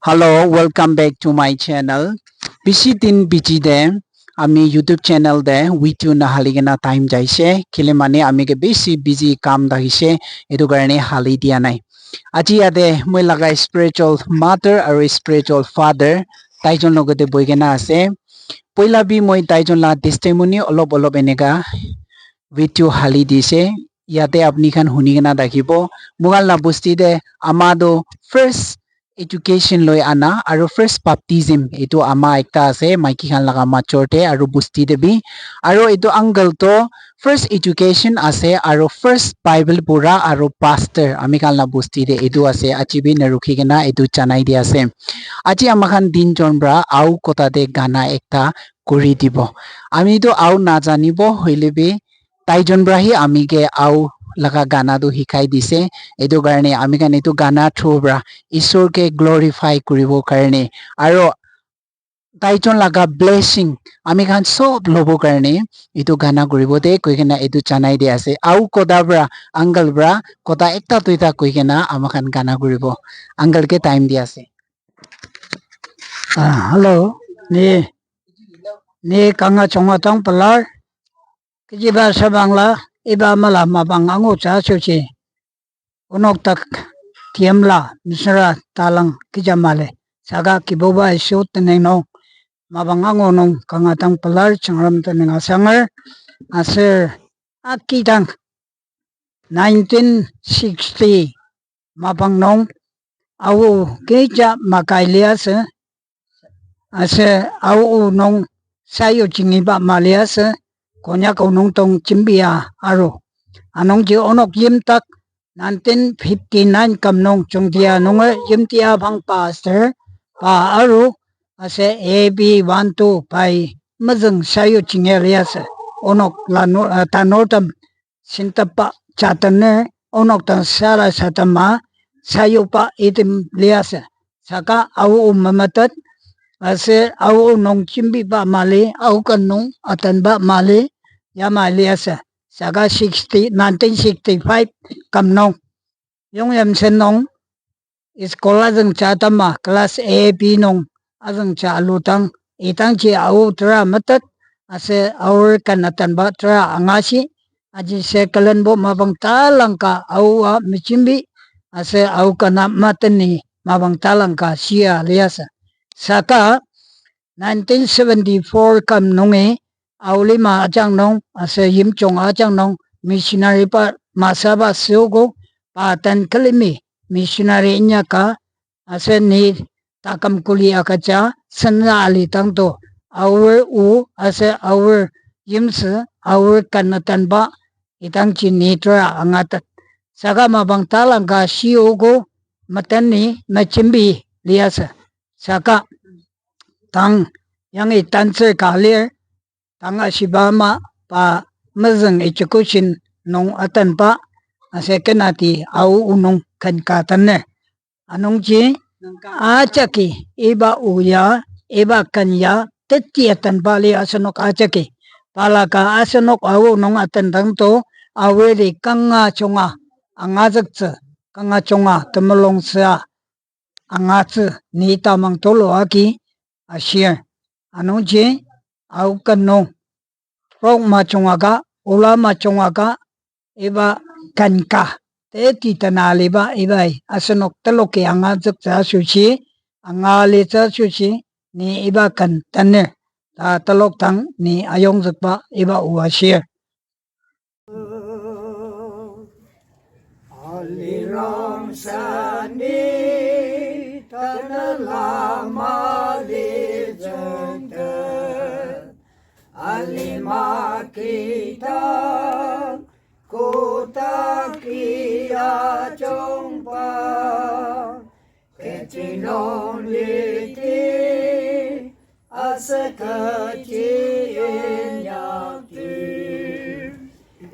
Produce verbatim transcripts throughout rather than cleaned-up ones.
Hello, welcome back to my channel. Bishi din busy de, ami YouTube channel de video na halikena time jaise. Kilemani ami ke bishi busy kam dakise, etu karne hali dia nai. Aji yate moi laga spiritual mother aru spiritual father, taijon logote boikena ase. Poila bi moi taijon la testimony olop olop eneka video hali dise. Yate apni khan huni kena dakibo. Moikhan la bosti te ama to first education loi ana, aru first baptism, etu ama ekta ase, maiki khan laga major te, aru bosti te bi. Aru etu uncle to first education ase, aru first Bible pura, aru pastor, ami khan la bosti te etu ase, aji bi narukhi kena etu janai di ase. Aji ama khan tinjon pra Ao kota te gana ekta kuri dibo. Ami to Ao najanibo, hoile bi taijon pra hi ami ke Ao laga gana to hikai dise. Etu karne ami khan etu gana through pra Isor ke glorify kuribo karne, aru taijon laga blessing ami khan sob lobo karne etu gana kuribo de koi kena etu janai di ase. Ao kota pra, uncle pra, kota ekta toita koi kena ama khan gana kuribo. Uncle ke time di ase. Ah, hello. Ni, ni kanga chunga tang pelar. Kechiba sabangla, iba mala mapang angutsü asoshi. Onok dak tiemla, mesüra talang kecha mali. Saka Kibuba Yisu tenüng nung, mapang angu nung kanga tang pelar Tsüngrem tenüng asanger, aser akidang nineteen sixty mapang nung Ao kecha makai liasü, aser Ao nung sayu jingiba maliasü, Konyak Ao nung tong jembia aru. Anungji onok yimdak nineteen fifty-nine kam nung Chungtia nunger yimti abang pastor pa aru, aser A B one two pai mezüng sayu jingia liasü. Onok lanur, ah, tanurtem sentepba jatener, onok dang sarasadema sayuba item liasü. Saka Ao memetet, aser Ao nung jembiba mali, Ao ken nung atenba mali, yamai liasü. Saka sixty, nineteen sixty-five kam nung, Yongyamsen nung, school azüngja atema class A B nung azüngja aludang, idangji Ao tera metet, aser Ao ken atenba tera angashi, aji se külenbo mapang talangka Aoa mejembi, aser Ao kena mateni mapang talangka shia liasü. Saka nineteen seventy-four kam nungi Ao lima ajak nung, aser yimjung ajak nung, missionary pa masaba süogo, pa den külemi missionary inyaka, aser ni taküm kuli agüja, senza alidangto, Ao o, aser Ao yimsü, Ao ken atenba, idangji ni tera angatet. Saka mapang talangka shiogo, meteni mejembi liasü. Saka tang yangi dancer ka lir, tang ashiba ama pa mezüng education nung atenba, aser kenati Ao nung ken ka tener. Anungji ajaki iba o ya, iba ken ya, teti atenba li asenok ajaki. Balaka asenok Ao nung atendangto, Aoli kanga junga angazüktsü, kanga junga temulung süa angatsü ni tamang tulu agi ashir. Anungji Ao ken nung, rong majungaka, ola majungaka, iba ken ka, teti tena aliba ibai asenok teloki angazüktsü asoshi, angalitsü asoshi, ni iba ken tener, ta telok dang ni ayongzükba iba o ashir. Alirong sani tanela malizüngtet, alima kidang kotaki ajungba. Kechi nung liti, aser kechi inyakti.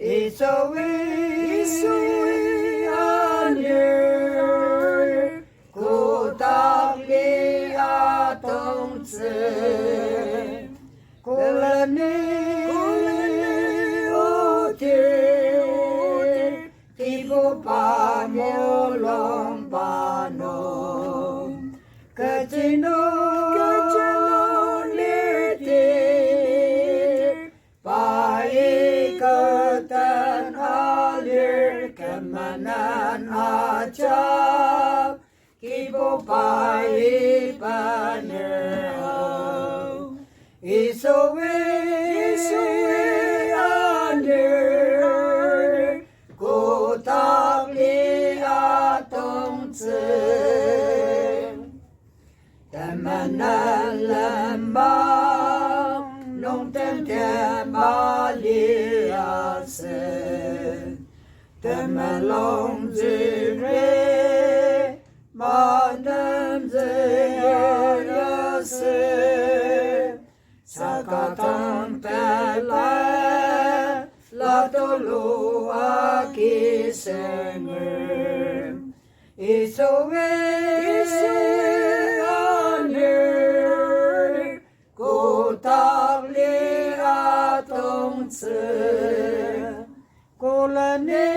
Yisui, Yisui anir, kotak li atongtsü. Kolani otir, Kibuba mulungba nung. Kechi nung, kechi nung lir ti, pai kü den alir kü menen ajak, Kibuba iba ner ao. Yisui, Yisui anir, kotak li atongtsü. Temenen lenmang nung temtem aliasü. Temulung tsüri manemtsü yariasü. Saka tang tela la tulu agi senger. Yisui, Yisui anir, kotak li atongtsü. Kolani,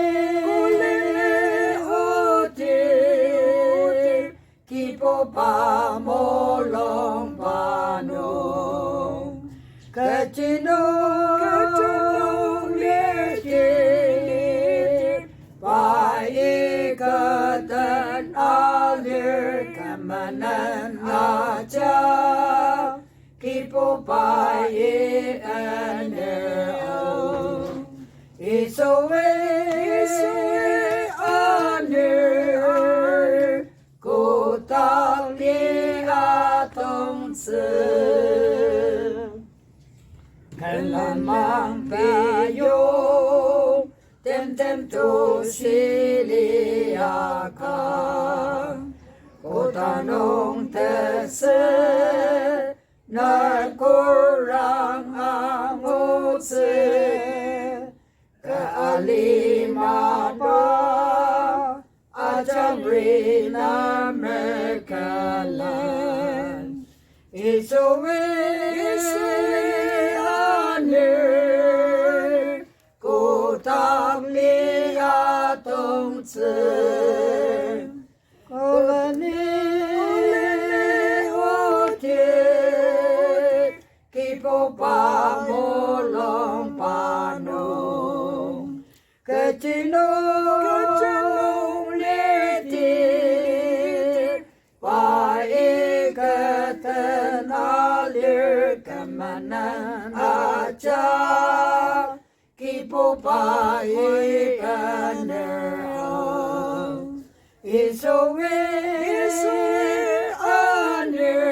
kolani oti, Kibuba mulungba nung. Kechi nung, kechi nung lir ti, pai kü den alir kü menen ajak, Kibuba i aner ao. Yisui, Yisui anir, kotak li atongtsü. Kü lenmang piyong, temtem tushi liaka. Kotak nung tesü, na kurang angutsü. Ka alimaba, ajangri na mekala. Yisui, Yisui anir, kotak li atongtsü. Kolani, kolani oti, Kibuba mulungba nung. Kechi nung, kechi nung lir ti, pai kü den alir kü menen ajak, Kibuba i aner ao. Yisui, Yisui anir,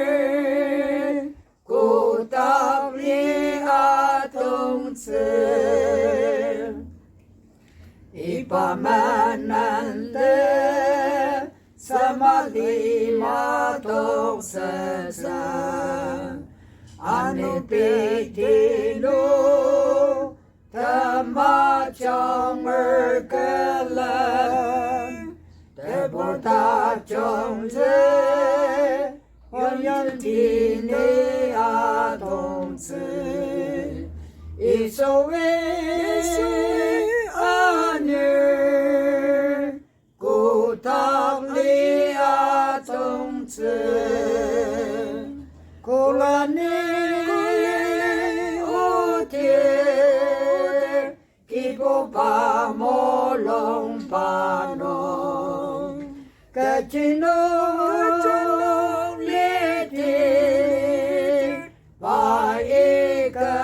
kotak li atongtsü. Iba menen le, sema lima toksütsü. Ano pei tinu, Temajung merkelen, tebur tajungtsü, yongyonti ni atongtsü. Yisui, Yisui anir, kotak li atongtsü. Kolani, kolani oti, Kibuba mulungba nung. Kechi nung, kechi nung lir ti, pai kü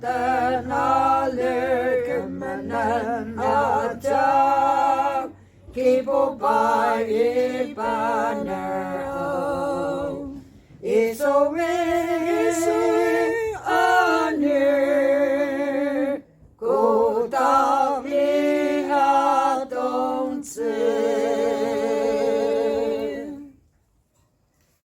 den alir kü menen ajak, Kibuba iba ner ao. Yisui, Yisui anir, kotak